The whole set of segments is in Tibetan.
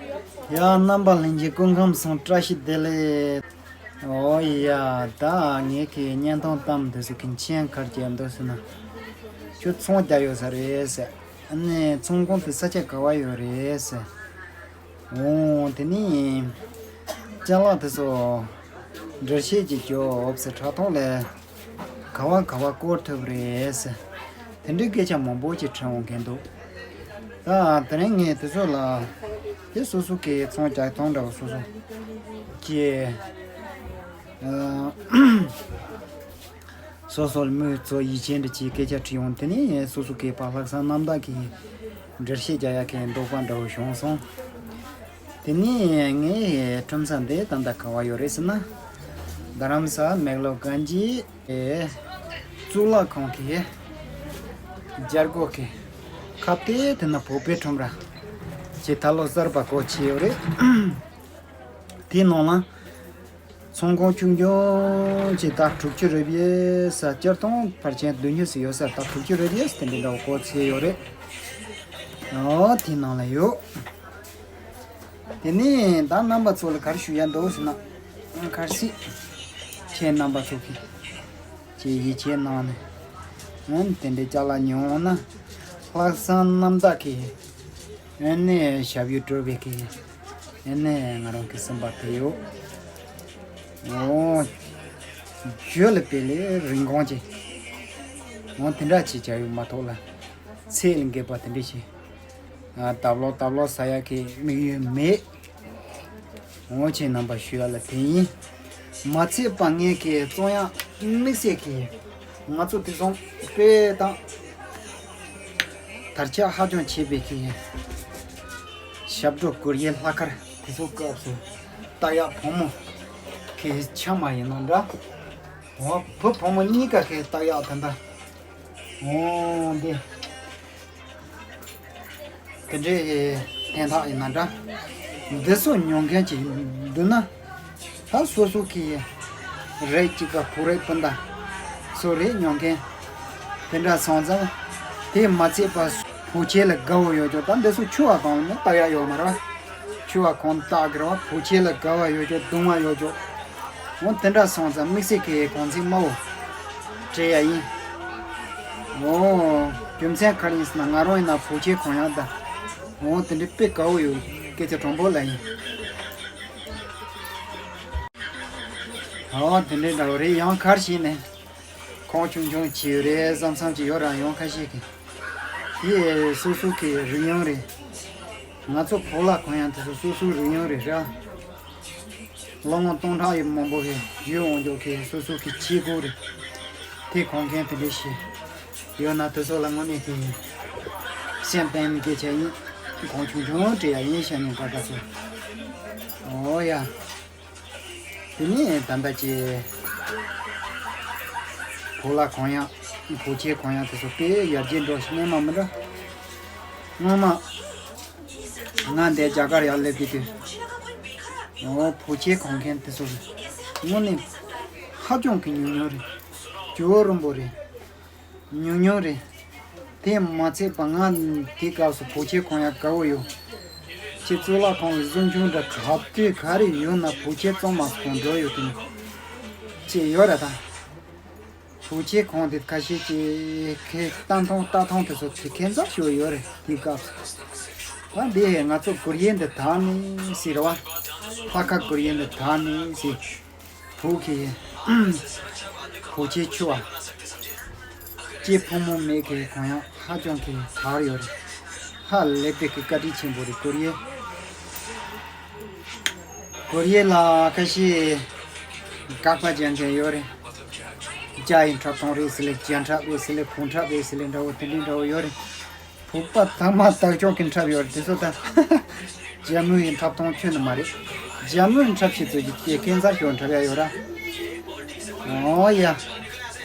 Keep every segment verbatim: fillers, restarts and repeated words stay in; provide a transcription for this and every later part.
ཡ། རྣམ་པ་ལྷན་རྒྱས་སྐུ་ཁམས་བཟང་། བཀྲ་ཤིས་བདེ་ལེགས། ཨོ་ཡ། ད་ངེད་ཀྱི་བརྙན་ཐུང་གཏམ་འདི་ཚོ་གི་མཆན་ག་རེ་བརྒྱབ་འདུག་ཟེར་ན། ཁྱོད་ཚོང་རྒྱག་ཡོད་ས་རེད་ཟེར། ཨ་ནི་ཚོང་ཁང་དེ་ས་ཆ་ག་བ་ཡོད་རེད་ཟེར། འོ་དེ་ནི་ཅ་ལག་དེ་ཚོ་འགྲེལ་བཤད་ཅིག་རྒྱོབ་ཟེར། དྲ་ཐོག་ལ་ག་བ་ག་བ་བསྐུར་ཐུབ་རེད་ཟེར། དེ་འདྲའི་སྐད་ཆ་མང་པོ་ཅིག་དྲི་འོང་མཁན་འདུག་ད་དེ་རིང་ངས་དེ་ཚོ་ལ་དེ་སོ་སོ་གི་ཚོང་རྒྱག་སྟངས་འདྲ་བོ་སོ་སོ་གི་ཨ། སོ་སོར་མོས་གཙོ་ཡིད་ཆེས་འདྲ་ཅིག་སྐད་ཆ་དྲིས་ཡོང་། དེ་ནས་སོ་སོ་གི་ཕར་ལྷག་བསམ་རྣམ་དག་གི་འགྲེལ་བཤད་རྒྱག་ཡག་གི་འདོད་པ་འདྲ་བོ་བྱུང་སོང་། དེ་ནས་ངའི་ཁྲོམ་ས་འདི་ད་ལྟ་ག་བ་ཡོད་རེད་ཟེར་ན། རྡ་རམ་ས་མེག་ལོ་གན་ཇི་གཙུག་ལག་ཁང་གི་རྒྱལ་སྒོ་གི་ཁ་གཏད། དེ་ན་བོད་པའི་ཁྲོམ་ར་ཅིག་ད་ལོ་གསར་པ་སྒོ་ཕྱེ་ཡོད་རེད། དེའི་ནང་ལ། ཚོང་ཁང་ཆུང་ཆུང་ཅིག་ད་དྲུག་ཅུ་རེ་བཞི་ས། སྤྱིར་བཏང་ཕལ་ཆེར་བདུན་ཅུ་ཙམ་ཡོད་ས། ད་དྲུག་ཅུ་རེ་བཞི་ས་དེ་འདྲ་འདྲ་བོ་སྒོ་ཕྱེ་ཡོད་རེད། ཨོ་དེའི་ནང་ལ་ཡོད། དེ་ནས་ད་རྣམ་པ་ཚོ་ལ་ག་རེ་ཞུ་ཡ་འདུག་ཟེར་ན། ཨ། གལ་སྲིད་ཁྱེད་རྣམ་པ་ཚོ་གིས་ཅིག་ཡིད་ཆེས་གནང་ནས། ཨ། དེ་འདྲའི་ཅ་ལག་ཉོས་འོང་ན། ལྷག་བསམ་རྣམ་དག་གིས། ཨ་ནི་ཞབས་ཞུ་སྤྲོད་པའི་གི། ཨ་ནི་ང་རང་གི་སེམས་པ་དེ་ཡོད། འོ། བརྗོད་ལ་དཔེ་ལས་རིན་གོང་ཆེ། འོ་དེ་འདྲ་ཅིག་བྱ་ཡོད་མ་གཏོགས་ལ། ཚད་ལས་འགལ་བ་དེ་འདྲ་ཞིག་ཨ། སྟབས་ལོག་སྟབས་ལོག་ཟ་ཡག་གི་དམིགས་ཡུལ་མེད། འོ་ཁྱེད་རྣམ་པ་ཞུ་ཡ་ལ་དེ་ཡིན། མ་ཚད་པ་ངེད་ཀྱི་བཙོང་ཡག་དམིགས་བསལ་གྱི། ང་ཚོ་དེ་ཚོ་དཔེ་དང་དར་ཁྱབ་ཧ་ཅང་ཆེ་བའི་གི་ཞབས་བྲོ་ཀོ་རི་ཡའི་ལྷག་དཀར་དེ་ཚོ་སྐབས་སུ་བཏགས་ཡག་བུ་མོ་གི་ཆ་མ་ཡིན་ན་འདྲ། འོ་བུ་བུ་མོ་གཉིས་ཀ་གི་བཏགས་ཡག་དེ་འདྲ། འོ་འདི། དེ་འདྲའི་དན་རྟགས་ཡིན་ན་འདྲ། འདི་ཚོ་ཉོ་མཁན་ཅིག་འདུག་ན། ད་སོ་སོ་གི་རེ་གཅིག་པ་བུ་རེ་སྤུན་ཟླ་ཚོ་རེ་ཉོ་མཁན་དེ་འདྲ་སོང་ཙང་། དེ་མ་ཚད་པ་བོད་ཆས་ལ་དགའ་བོ་ཡོད་ཀྱང་། ད་འདི་ཚོ་ཕྱུ་པ་གང་ལ་ནི་བཏགས་ཡག་ཡོད་མ་རེད་བ། ཕྱུ་པ་གང་བཏགས་གི་རེད་བ། བོད་ཆས་ལ་དགའ་བ་ཡོད་ཀྱང་། གདུང་བ་ཡོད་ཀྱང་། འོ་དེ་འདྲ་སོང་ཙང་དམིགས་བསལ་གྱི་གོང་ཚད་དམའ་བོ་སྤྲད་ཡ་ཡིན། འོ་རྒྱུ་མཚན་ག་རེ་ཡིན་ཟེར་ན། ང་རང་ཡིན་ན་བོད་ཆས་གོན་ཡག་དང་། འོ་དེ་འདྲའི་དཔེ་དགའ་བོ་ཡོད་སྐད་ཆ་དྲང་པོ་ལབ་ཡིན། འོ་དེ་འདྲའི་འདྲ་བོ་རེད། ཡང་ག་རེ་ཞིག་ནས་ཁང་ཆུང་ཆུང་བྱས་ཡོད་རེད་བསམ་བསམ་ཅིག་ཡོད་ར། ཡང་ཁ་ཤས་ཀྱིས་དེ་སོ་སོ་གི་རིགས་ཡང་རེད། ང་ཚོ་ཕོ་ལགས་གོན་ཡག་དེ་ཚོ་སོ་སོའི་རིགས་ཡང་རེད་ར། ལོ་ངོ་སྟོང་ཕྲག་ཡི་མང་པོ་གི་ཡོད་འོང་རྒྱུ་གི་སོ་སོ་གི་བྱེད་སྒོ་རེད། དེ་གོན་མཁན་དེ་འདྲ་ཞིག་ཡོད་ན། དེ་ཚོ་ལ་དངོས་གནས་ཀྱི་སེམས་པའི་སྐད་ཆ་ཡིན། ཁང་ཆུང་ཆུང་སྤྲད་ཡག་ཡིན་ཤག་ནས་ད་ལྟ་ཚོ། འོ་ཡ། དེ་ནས་ད་ལྟ་ཀྱི་ཕོ་ལགས་གོན་ཡག་བོད་ཆས་གོན་ཡག་དེ་ཚོ་དཔེ་ཡར་རྒྱས་འགྲོ་ཞིག་སྔོན་མ་མི་འདྲ། སྔོན་མ་ང་འདིར་རྒྱ་གར་ཡར་སླེབས་ཀྱི་དུས། འོ་བོད་ཆས་གོན་མཁན་དེ་ཚོ་རེད། དངོས་གནས་ཧ་ཅང་གི་ཉུང་ཉུང་རེད། ཇོ་བོ་རིན་པོ་རེད། ཉུང་ཉུང་རེད། དེ་མ་ཚད་པ་ང་དེ་སྐབས་སུ་བོད་ཆས་གོན་ཡག་དགའ་བོ་ཡོད། ཁྱེད་གཙུག་ལག་ཁང་གི་གཟིམ་ཆུང་འདྲ་ག་དུས་ག་རེ་ཡོད་ན་བོད་ཆས་གཙང་མ་གོན་འགྲོ་ཡོད་དེ་ཅེས་ཡོད་རེད་ད། བོད་ཆས་གོན་དེ་ཁ་ཤས་ཀྱིས་ཁེ་ལྟ་མཐོང་ལྟ་མཐོང་དེ་ཚོ་དེ་ཁྱད་མཚར་ཞིག་ཡོད་རེད། དེ་སྐབས་སུ་ད་འདི་ང་ཚོ་ཀོ་རི་ཡ་འདི་དར་ནས་ཟེར་བ། ལྷག་དཀར་ཀོ་རི་ཡ་འདི་དར་ནས་ཟེར། བོད་ཀྱི་བོད་ཆས་ཕྱུ་པ་སྐྱེས་ཕོ་མོ་མེད་མཁན་གོན་ཡག་ཧ་ཅང་གི་དར་ཡོད་རེད། ཧ་ལས་པའི་གི་བཀའ་དྲིན་ཆེན་པོ་རེད། ཀོ་རི་ཡ་ཀོ་རི་ཡ་ལ་ཁ་ཤས་དགག་པ་རྒྱག་མཁན་ཡོད་རེད། རྒྱ་ཡི་འཁྲབ་སྟངས་རེད་ཟེར་ལེ། རྒྱ་འཁྲབ་རེད་ཟེར་ལེ། བོད་འཁྲབ་རེད་ཟེར་ལེ། འདྲ་བོ་དེ་འདྲའི་འདྲ་བོ་ཡོད་རེད། བོད་པ་དག་མ་དག་ཆོག་གི་འཁྲབ་ཡོད་རེད། དེ་ཚོ་ད་རྒྱ་མོ་ཡི་འཁྲབ་སྟངས་ཁྱོན་ནས་མ་རེད། རྒྱ་མོའི་འཁྲབ་བྱེད་ཚོད་ཀྱི་དེ་ཁྱད་མཚར་ཞིག་འཁྲབ་ཡ་ཡོད་ར། འོ་ཡ།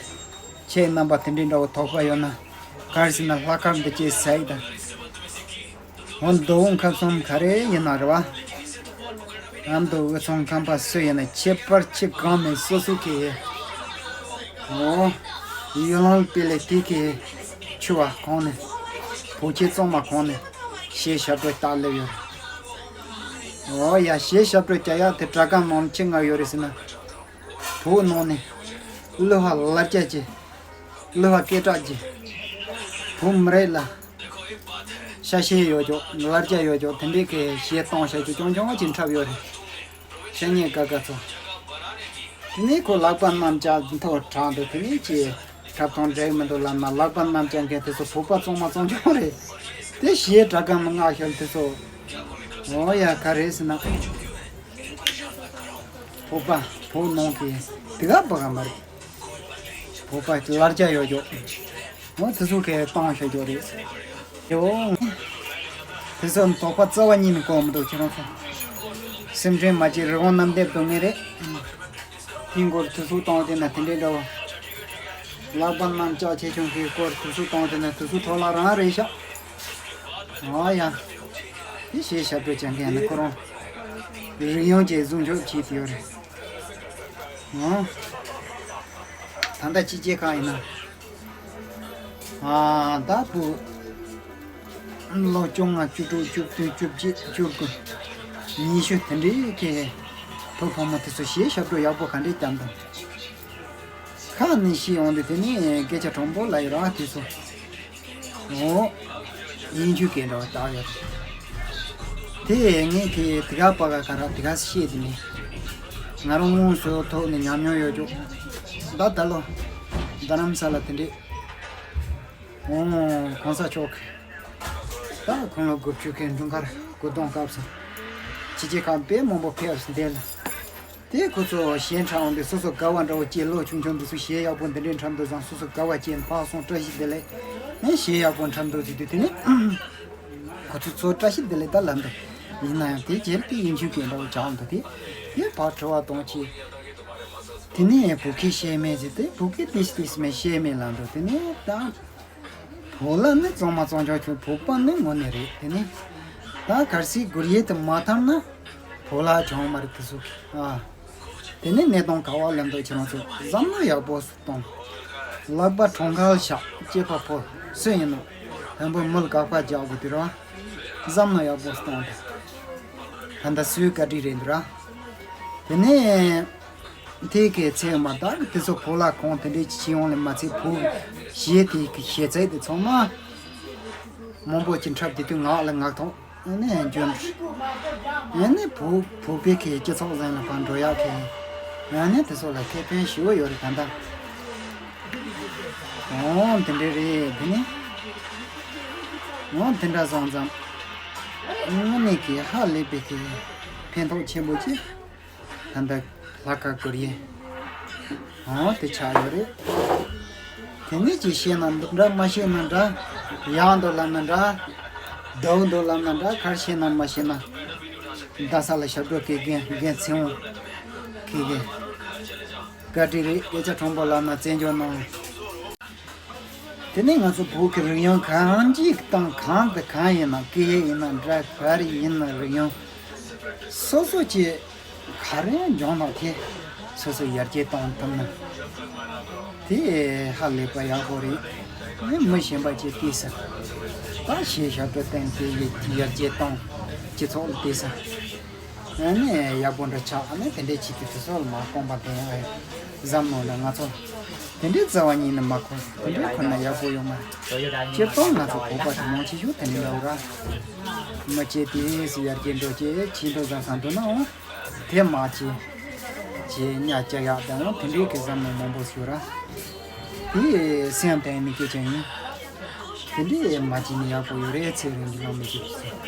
ཁྱེད་རྣམ་པ་དེ་འདྲའི་འདྲ་བོ་དོགས་པ་ཡོད་ན། ག་རེ་ཟེར་ན་ལྷག་དཀར་འདི་ཅེས་ཟ་ཡི་ད། འོ་མདོ་དབུས་ཁམས་གསུམ་ག་རེ་ཡིན་ན་རེད་བ། ཨ་མདོ་དབུས་གཙང་ཁམས་པ་སུ་ཡིན་ན་ཁྱད་པར་ཅི་གང་མེད། སོ་སོ་གི། འོ། ཡུལ་ལུང་དཔེ་ལས་དེ་གི་ཕྱུ་པ་གོན་ནས། བོད་ཆས་གཙང་མ་གོན་ནས། ཞེས་ཞབས་བྲོ་བཏགས་སླེབས་ཡོད། ཨོ་ཡ། གཞས་ཞབས་བྲོ་རྒྱག་ཡག་དེ་སྦྲག་སྒམ་ནང་ལ་ཅི་ལྔ་ཡོད་རེད་ཟེར་ན། བོད་ནང་ནས་གླུ་བ་ལར་རྒྱ་ཅན། གླུ་བ་སྐད་གྲགས་ཅན། བོད་མི་རིགས་ལ་ཤ་ཞེན་ཡོད་ཅོག་ལར་རྒྱ་ཡོད་ཅོག་དེ་འདྲའི་གི་གཞས་གཏོང་བྱ་རྒྱུ་རྐྱང་རྐྱང་ཅིག་འཁྲབ་ཡོད་རེད། ཤ་ཉེ་དགའ་དགའ་ཚོ། དེ་ནས་ཁོ་ལག་པ་གནམ་ལྕགས་མཐོ་དྲགས་འདུག་དེ་ནས་ཀྱི་འཁྲབ་སྟོན་འགྲིག་མི་འདུག་ལབ་ན། ལག་པ་གནམ་ལྕགས་མཁན་དེ་ཚོ་བོད་པ་གཙང་མ་གཙང་རྐྱང་རེད། དེ་གཞས་སྦྲག་སྒམ་ལ་མངགས་ཤག་དེ་ཚོ། ཨོ་ཡ། ག་རེ་ཟེར་ན། བོད་པ་བོད་ནང་གི་དེ་ག་བ་ག་མ་རེད། བོད་པ་ལར་རྒྱ་ཡོད་ཅོག་ཨོ་དེ་ཚོ་གི་གཏོང་བྱ་རྒྱུ་རེད། ཡོ། དེ་ཚོ་དོགས་པ་རྩ་བ་ཉིད་ནས་དགོས་མི་འདུག་ཁྱེད་རང་ཚོ། སེམས་ཁྲལ་མ་བྱེད། རི་བོང་གནམ་རྡིབ་སྡོད་ངེས་རེད། དེའི་སྐོར་དུས་ཚོད་བཏང་བསྡད་ན་དེ་འདྲའི་འདྲ་བོ། ལག་པ་གནམ་ལྕགས་ཆེ་ཆུང་གི་སྐོར་དུས་ཚོད་བཏང་བསྡད་ན་དུས་ཚོད་འཕྲོ་བརླག་རང་རེད་ཤག་ཨོ་ཡ། དེ་གཞས་ཞབས་བྲོ་རྒྱག་མཁན་ནི་ཁོ་རང་རིག་གཞུང་གི་བཟུང་ཆོག་བྱེད་དེ་ཡོད་རེད། ཨོ། ད་ལྟ་སྤྱི་རྒྱལ་ཁག་ཡིན་ན། ཨ། ད་བུ། ལོ་བཅོ་ལྔ། བཅུ་དྲུག། བཅུ་བདུན། བཅུ་བརྒྱད། བཅུ་དགུ། ཉི་ཤུ། དེ་འདྲའི་གི་བུ་ཕོ་མོ་དེ་ཚོ་གཞས་ཞབས་བྲོ་ཡག་པོ་ག་འདྲས་བརྒྱབ་འདུག་ཁ་ནས་ཤེས་ཡོང་དུས་དེ་ནི་སྐད་ཆ་དྲང་པོ་ལབ་ཡོད་ར་དེ་ཚོ། ཨོ། ཡིན་རྒྱུ་གི་འདྲ་བ་བཏགས་ཡོད་རེད། དེ་ངས་ཀྱི་དེ་ག་པ་ག་ག་ར་དེ་ག་བཤད་དེ་ནི། ང་རང་དངོས་སུ་ཐོག་ནས་ཉམས་མྱོང་ཡོད་རྒྱུ། ད་ད་ལོ་རྡ་རམ་ས་ལ་དེ་འདྲས། ཨོ། གོང་ས་མཆོག་གི་ད་དགུང་ལོ་དགུ་བཅུ་གི་འཁྲུངས་སྐར་སྐུ་གདུང་སྐབས་སུ་ཕྱི་རྒྱལ་ཁག་དཔེ་མང་པོ་ཕེབས་སུ་བསྡད་ལ། དེ་ཁོ་ཚོ་གཞས་འཁྲབ་འོང་དུས་སོ་སོ་དགའ་བ་འདྲ་བོ་སྐྱེས། ལོ་ཆུང་ཆུང་འདི་ཚོ་གཞས་ཡག་པོ་འདི་འདྲའི་འཁྲབ་འདུག་བཟང་སོ་སོ་དགའ་བ་སྐྱེས་ནས་ཕར་སོང་བཀྲ་ཤིས་བདེ་ལེགས། ཨེ་གཞས་ཡག་པོ་འཁྲབ་འདུག་ཟེར་དུས་དེ་ནི་ཁོ་ཚོ་ཚོ་བཀྲ་ཤིས་བདེ་ལེགས་ད་ལབ་འདུག་ཡིན་ན་ཡང་དེ་རྗེས་དེ་ཡིན་ཆུ་གན་འདྲ་བོ་ཆགས་འདུག་དེ་དེ་ཕར་དྲི་བ་གཏོང་ཆེད། དེ་ནས་བོད་སྐད་ཤེས་མེད་ཟེར་ཏེ་བོད་སྐད་ཏིས་ཏིས་མེད་ཤེས་མེད་ལབ་འདུག་དེ་ནས་ད། བོད་ལ་ནི་གཙང་མ་གཙང་རྐྱང་བྱུང་། བོད་པ་ནི་དངོས་གནས་རེད། དེ་ནི་ད་གལ་སྲིད་གུ་ཡེ་དུ་མ་ཐར་ན་བོད་ལ་བྱུང་མ་རེད་དེ་ཚོ་གི། ཨ། དེ་ནི་གནས་སྟངས་ག་བ་ལབ་འདུག་ཁྱེད་རང་ཚོ་བསམ་བློ་ཡག་པོ་གཏོང་། ལག་པ་གྲོང་ཁ་ལ་བཞག་སྐྱེས་པ་ཕོ་སུ་ཡིན་ནོ། བོན་པོ་མི་ལ་དགག་པ་རྒྱག་དགོས་དུས་ར། བསམ་བློ་ཡག་པོ་གཏོང་དང་། ད་ལྟ་སུའི་བཀའ་དྲིན་རེད་འདུག་ར། དེ་ནས། དེ་གའི་ཚེ་མ་དག་དེ་ཚོ་བོད་ལ་གང་དེ་འདྲའི་ཕྱི་ཡོང་ལས་མ་ཚད་བོད་གཞས་དེ་གི་གཞས་ཚིག་དེ་ཚང་མ་མང་པོ་ཅིག་འཁྲབ་དེ་དུས་ངག་ལ་ངག་ཐོག་ཨ་ནི་འཇོན། ཨ་ནི་བོད་བོད་པའི་གི་སྤྱི་ཚོགས་ཟིན་ལ་ཕར་འགྲོ་ཡག་གི་ཨ་ནི་དེ་ཚོ་ལ་ཁེ་ཕན་ཞེ་པོ་ཡོད་རེད་ད་ལྟ། འོང་དེ་འདྲ་རེད་དེ་ནི། འོང་དེ་འདྲ་སོང་ཙང་དངོས་གནས་ཀྱི་ཧ་ལས་པའི་གི་ཕན་ཐོགས་ཆེན་པོ་ཅིག་ད་ལྟ་ལྷག་དཀར་གུ་ཡེ། འོ་དེ་ཆགས་ཡོད་རེད། དེ་ནས་ཅིག་ཤེས་ན་འདྲ་མ་ཤེས་ན་འདྲ། ཡག་འདུག་ལབ་ན་འདྲ། སྡུག་འདུག་ལབ་ན་འདྲ། ག་རེ་ཤེས་ན་མ་ཤེས་ན། རྡ་ས་ལ་ཞབས་བྲོ་སྐད་རྒན་རྒན་ཚེ་དབང་གིས་གི། བཀའ་དྲིན་རེད། སྐད་ཆ་དྲང་པོ་ལབ་ན་བཙན་བྱོལ་ནང་། དེ་ནས་ང་ཚོ་བོད་ཀྱི་རིག་གཞུང་གང་ཅིའི་སྟེང་གང་དང་གང་ཡིན་ན། སྐད་ཡིག་ཡིན་ན་འདྲ། ག་རེ་ཡིན་ན་རིག་གཞུང་སོ་སོ་ཀྱི་ག་རེ་འཇོན་ཐང་དེ་སོ་སོ་ཡར་རྒྱས་གཏོང་ཐུབ་ན་དེ་ཧ་ལས་པ་ཡག་པོ་རེད། ཨེ་མི་གཞན་པ་ཅིག་བལྟས་ས། ད་གཞས་ཞབས་བྲོ་བསྟན་ཏེ་ཡར་རྒྱས་གཏོང་། སྤྱི་ཚོགས་ལ་བལྟས་ས། ཨ་ནི་ཡག་པོ་འདྲ་ཆགས། ཨ་ནི་དེ་འདྲའི་ཆེད་དུ་དེ་ཚོ་ལ་མ་དགོངས་པ་དེ་ཡང་ཨེ་བསམ་མནོ་ལ་ང་ཚོ་དེ་འདྲའི་རྩ་བ་ཉིད་ནས་མ་འཁོར། དེ་འདྲའི་འཁོར་ན་ཡག་པོ་ཡོང་མ་རེད། སྤྱིར་བཏང་ང་ཚོ་བོད་པ་དེ་མང་ཆེ་ཤོས་དེ་འདྲ་འདྲ་བོ་ར། མི་སྐྱེ་དུས་སུ་ཡར་རྒྱས་འགྲོ་རྒྱུ་ཆེད་དུ་བཟང་བཟང་འདུག་ནའང་དེ་མ་བྱེད། ཅེས་གཉའ་བཅག་ཡག་དང་དེ་འདྲའི་གི་བསམ་མནོ་མང་པོ་ཞིག་ཡོད་ར། དེ་སེམས་གཏིང་ནས་སྐད་ཆ་ཡིན། དེ་འདྲའི་མ་བྱས་ནས་ཡག་པོ་ཡོད་རེད། ཚེ་རིང་གི་ལམ་མི་བྱེད་ཟེར།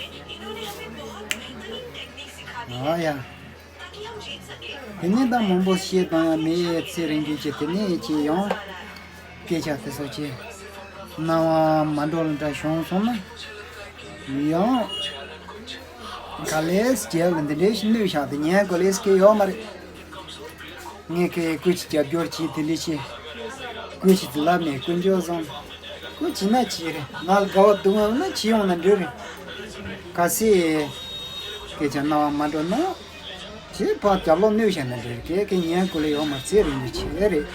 ཨ་ཡ། དེ་ནས་ད་མང་པོ་བཤད་སྟངས་ཡང་མེད། ཚེ་རིང་གི་ཅི་དེ་ནས་ཅི་ཡང་སྐད་ཆ་དེ་ཚོ་ཅི་སྣང་བ་མ་འགྲོ་ལ་འདྲ་བྱུང་སོང་ན་ཡང་ག་ལེར་རྒྱབ་ལ་འདི་འདྲའི་ཞིག་གནོད་བཞག་དེ་ཉན་དགོས་ལེ་སྐད་ཡོད་མ་རེད། ངས་ཁོའི་སྐུ་མཁྱེན་རྒྱབ་སྐྱོར་བྱེད་དེ་འདྲ་བྱེད། སྐུ་མཁྱེན་ལབ་ནས་དཀོན་མཆོག་བཟང་། སྐུ་མཁྱེན་ན་བྱེད་རེད། ང་ལ་དགའ་བ་སྡུག་བསྔལ་ན་བྱེད་ཡོང་ན་འགྲིག་རེད། གལ་སྲིད་སྐད་ཆ་རྣ་བ་མ་འགྲོ་ན་བྱེད་ཕར་རྒྱབ་ལོག་གནོད་བྱས་ན་འགྲིག་རེད། ཁོས་ཉན་དགོས་ལེ་ཡོད་མ་རེད། ཚེ་རིང་པོ་བྱེད་རེད།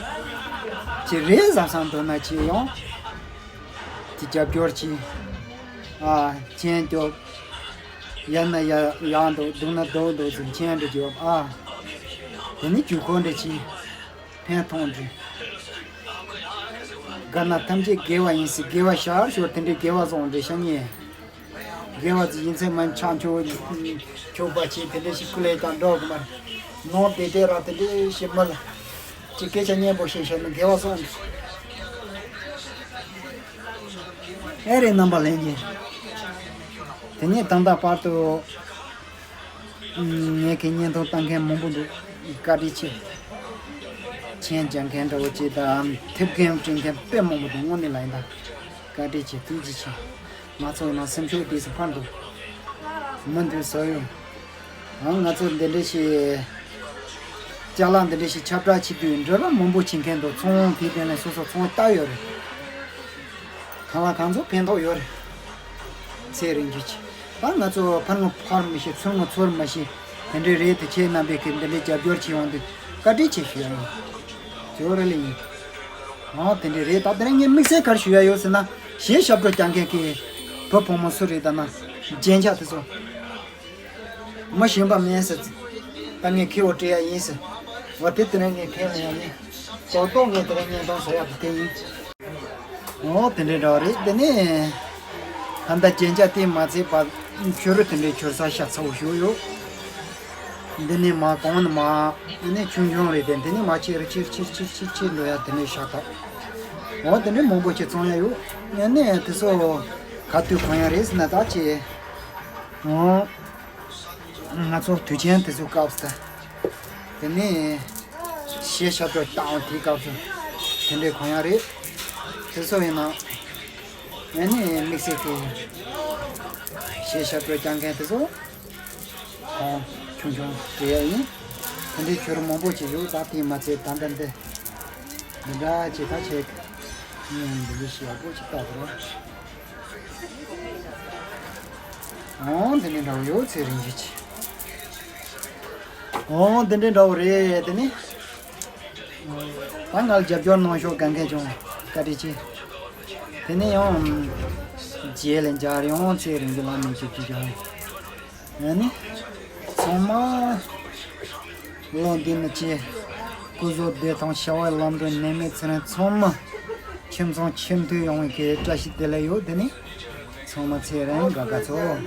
བྱེད་རེད་བསམ་བསམ་འདུག་ན་བྱེད་ཡོང་། དེ་རྒྱབ་སྐྱོར་བྱེད། ཨ་མཆན་རྒྱོབ། ཡར་ན་ཡར་ཡག་འདུག་སྡུག་ན་སྡུག་འདུག་ཟེར་མཁན་འདྲ་བྱེད་པ་ཨ། དེ་ནི་རྒྱུ་འཁོར་འདྲ་ཅིག་ཕན་ཐོགས་འདྲ། དགའ་ན་ཐམས་ཅད་དགེ་བ་ཡིན་ཟེར་དགེ་བ་ཤར་ཤོར་དེ་འདྲའི་དགེ་བ་སོང་འདྲ་ཤ་ཉེ། དགེ་བ་ཅིག་ཡིན་ཚད་མ་ཆགས་ཆོག་ཆོག་པ་ཅིག་དེ་འདྲ་ཞིག་ཀུ་ལེ་ཀྱང་འགྲོ་གི་མ་རེད། ནོར་དེ་དེ་ར་དེ་འདྲའི་ཞིག་མ་ལ་ཅིག་སྐད་ཆ་སྙན་པོ་བཤད་བཤད་ན་དགེ་བ་སོང་འདྲ། ཨེ་རེད། རྣམ་པ་ལྷན་རྒྱས། དེ་ནས་ད་ལྟ་བར་དུ་ངས་ཀྱི་བརྙན་ཐུང་བཏང་མཁན་མང་པོ་འདུག་བཀའ་དྲིན་ཆེ། མཆན་རྒྱག་མཁན་འདྲ་བོ་ཅིག་དང་དེབ་རྒན་བྲིས་མཁན་དཔེ་མང་པོ་འདུག་དངོས་གནས་ལ་ཡིན་ད། བཀའ་དྲིན་ཆེ་ཐུགས་རྗེ་ཆེ། ང་ཚོ་ཡིན་ན་སེམས་ཤུགས་དེ་ཚོ་འཕར་འདུག་མི་འདུག་བཟོ་ཡོད། ཨང་ང་ཚོ་འདི་འདྲ་ཞིག་ཅ་ལག་འདི་འདྲ་ཞིག་ཁྱབ་བསྒྲགས་བྱེད་དུས་འགྲོ་ལ་མང་པོ་བྱེད་མཁན་འདུག་ཚོང་དེའི་སྟེང་ལ་སོ་སོ་ཚོང་ལྟ་ཡོད་རེད། གང་ལ་གང་འཚམ་ཕན་ཐོགས་ཡོད་རེད། ཚེ་རིང་རྒྱུ་ཆེ། ད་ང་ཚོ་ཕར་ངོ་ཕར་མི་ཤེས་ཚུར་ངོ་ཚུར་མ་ཤེས། དེ་འདྲའི་རེད་དེ་ཁྱེད་རྣམ་པས་ཀྱི་འདི་འདྲའི་རྒྱབ་སྐྱོར་བྱེད་ཡོང་དུས་བཀའ་དྲིན་ཆེ་ཞུ་ཡ་ཡིན། ཇོ་ར་ལི་ཡིན། ཨང་དེ་འདྲའི་རེད། ད་དེ་རིང་ངས་དམིགས་བསལ་ག་རེ་ཞུ་ཡ་ཡོད་ཟེར་ན། གཞས་ཞབས་བྲོ་རྒྱག་མཁན་གྱི་བུ་བུ་མོ་སུ་རེད་ད་ན། རྒྱན་ཆ་དེ་ཚོ། མི་གཞན་པ་མིན་ཟེར། ད་ངས་ཁེ་བོ་སྤྲད་ཡ་ཡིན་ཟེར། འོ་དེ་དེ་རིང་ངས་ཁེ་ལེན་ཡ་ཡིན། ཏོག་ཏོག་ངས་དེ་རིང་བརྙན་ཐུང་བཟོ་ཡ་དེ་དེ་ཡིན། འོ་དེ་འདྲའི་འདྲ་བ་རེད། དེ་ནས་ད་ལྟ་རྒྱན་ཆ་དེ་མ་ཚད་པ་ཕྱུ་རུ་དེ་འདྲའི་ཕྱུར་ས་ཤ་ཚ་བོ་ཞིག་ཡོད། འདི་ནས་མ་གོང་ནས་མ་འདི་ནས་ཆུང་ཆུང་རེད་དེ། འདི་ནས་མ་ཆེ་རུ་ཆེར་ཆེར་ཆེར་ཆེར་ཆེར་འགྲོ་ཡ་དེ་འདྲའི་ཤ་སྟག་འོ་དེ་འདྲའི་མང་པོ་ཅིག་བཙོང་ཡ་ཡོད། ཡང་ནས་དེ་ཚོ་ག་དུས་གོན་ཡ་རེད་ཟེར་ན་ད་ཅི། འོ། ང་ཚོ་དུས་ཆེན་དེ་ཚོའི་སྐབས་སུ། དེ་ནས་གཞས་ཞབས་བྲོ་བཏང་བ་དེའི་སྐབས་སུ་དེ་འདྲའི་གོན་ཡ་རེད། དེ་ཚོ་ཡིན་ན། ཨ་ནི་དམིགས་བསལ་གྱི་གཞས་ཞབས་བྲོ་རྒྱག་མཁན་དེ་ཚོ་གོན་ཆུང་ཆུང་སྤྲད་ཡ་ཡིན། དེ་འདྲའི་ཕྱུར་མང་པོ་ཅིག་ཡོད། ད་དེ་མ་ཚད་ད་ལྟ་འདི་འདི་འདྲ་ཅིག་ད་ཆེ་གི་ངས་འདི་འདྲའི་ཞབས་བྲོ་ཅིག་བཏང་དང་། འོང་དེ་འདྲའི་འདྲ་བོ་ཡོད་ཚེ་རིང་ཞིག་ཅིག་འོང་དེ་འདྲའི་འདྲ་བོ་རེད་དེ་ནི། ད་ང་ལ་རྒྱབ་སྐྱོར་གནང་ཤོག་ག་མཁན་བྱུང་བཀའ་དྲིན་ཆེ། དེ་ནི་ཡང་རྗེས་ལ་མཇལ་ཡོང་ཚེ་རིང་གི་ལམ་ནས་ཅིག་ཅིག་ཀྱང་ཨ་ནི་ཚང་མ་བློ་འདི་ནི་ཅི་སྐུ་གཟུགས་བདེ་ཐང་བྱ་བའི་ལམ་འགྲོ་ནད་མེད་ཚེ་རིང་ཚང་མ་ཁྱིམ་ཚང་ཁྱིམ་མཐུན་ཡོང་བའི་གི་བཀྲ་ཤིས་བདེ་ལེགས་ཡོད། དེ་ནི་ཚང་མ་ཚེ་རིང་དགའ་དགའ་ཚོ།